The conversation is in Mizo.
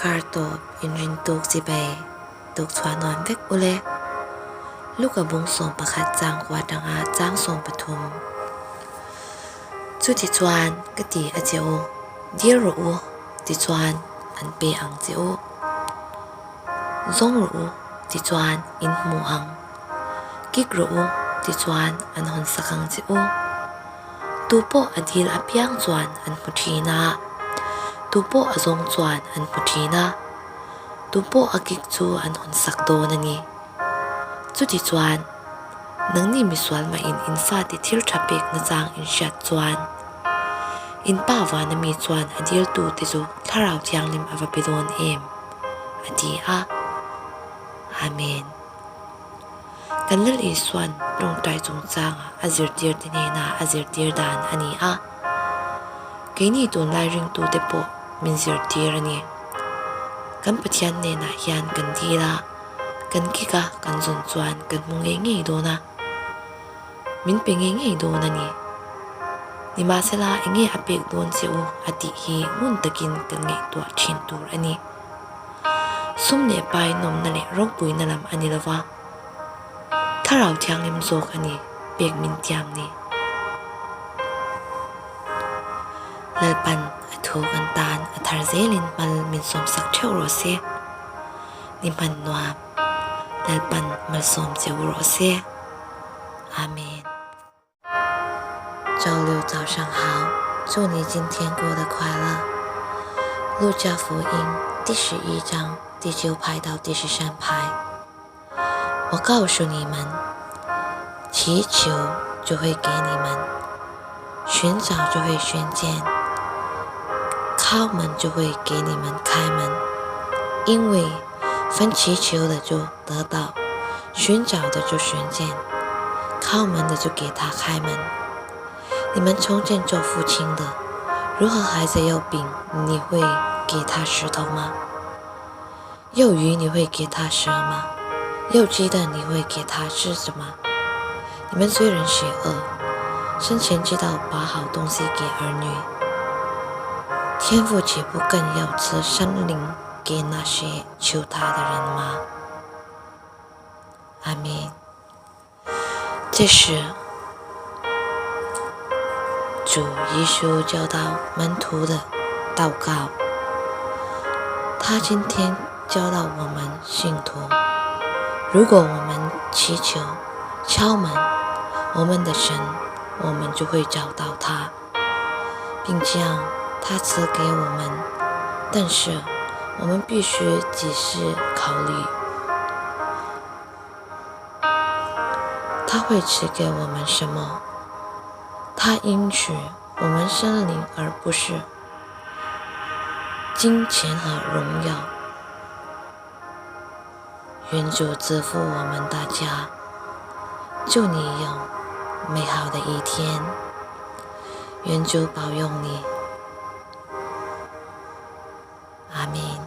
Kar tawp inrin tuk chibai tuk chhuah nuam vek ule. Luka bung 11 chang kua atanga chang 13. Chuti chuan ka ti a che u, dil rawh u tichuan an pe ang che u. Zawng rawh u tichuan in hmu ang. Kik rawh u tichuan an hawn sak ang che u. Tu pawh a dil apiang chuan an hmu thin a, tu pawh a zawng chuan an hmu thin a, tu pawh a kik chu an hawn sak dawn a ni. Chuti chuan, nangni misual mahin in fate thil tha pek nachang in hriat chuan, in pa vana mi chuan a diltute chu Thlarau Thianghlim a va pe dawn em? a ti a. Amen. Kan Lal Isua'n tawngtai chungchanga a zirtirte hnena a zirtir dan a ni a. Keini tunlai ringtute pawh min zirtir a ni. Kan Pathian hnenah hian kan dil a, kan kik a, kan zawn chuan kan hmu ngei ngei dawn a. Min pe ngei ngei dawn a ni. Nimahsela enge a pek dawn che u a tih hi ngun takin kan ngaihtuah thin tur a ni. Sum leh pai nawmna leh ropuina lam a ni lova, Thlarau Thianghlim zawk a ni pek min tiam ni. Lalpan a thu kan tan a thar zelin hmal min sawmsak theuh rawh se. Ni hman nuam Lalpan malsawm che u rawh se. Amen. 周六早上好， 祝你今天过得快乐。 路加福音第11章第9排到第13排。 我告诉你们， 祈求就会给你们， 寻找就会寻见， 敲门就会给你们开门。 因为凡祈求的就得到， 寻找的就寻见， 敲门的就给他开门。 你们从前做父亲的， 如何孩子要饼， 你会给他石头吗？ 要鱼你会给他蛇吗？ 要鸡蛋你会给他狮子吗？ 你们虽然邪恶， 生前知道把好东西给儿女， 天父岂不更要赐生灵给那些求他的人吗？ 阿们。 这时， 主耶稣教导门徒的祷告， 他今天教导我们信徒： 如果我们祈求、敲门， 我们的神， 我们就会找到他， 并将他赐给我们。 但是， 我们必须仔细考虑， 他会赐给我们什么？ 他应许我们生灵， 而不是金钱和荣耀。 愿主赐福我们大家， 祝你有美好的一天。 愿主保佑你。 阿们。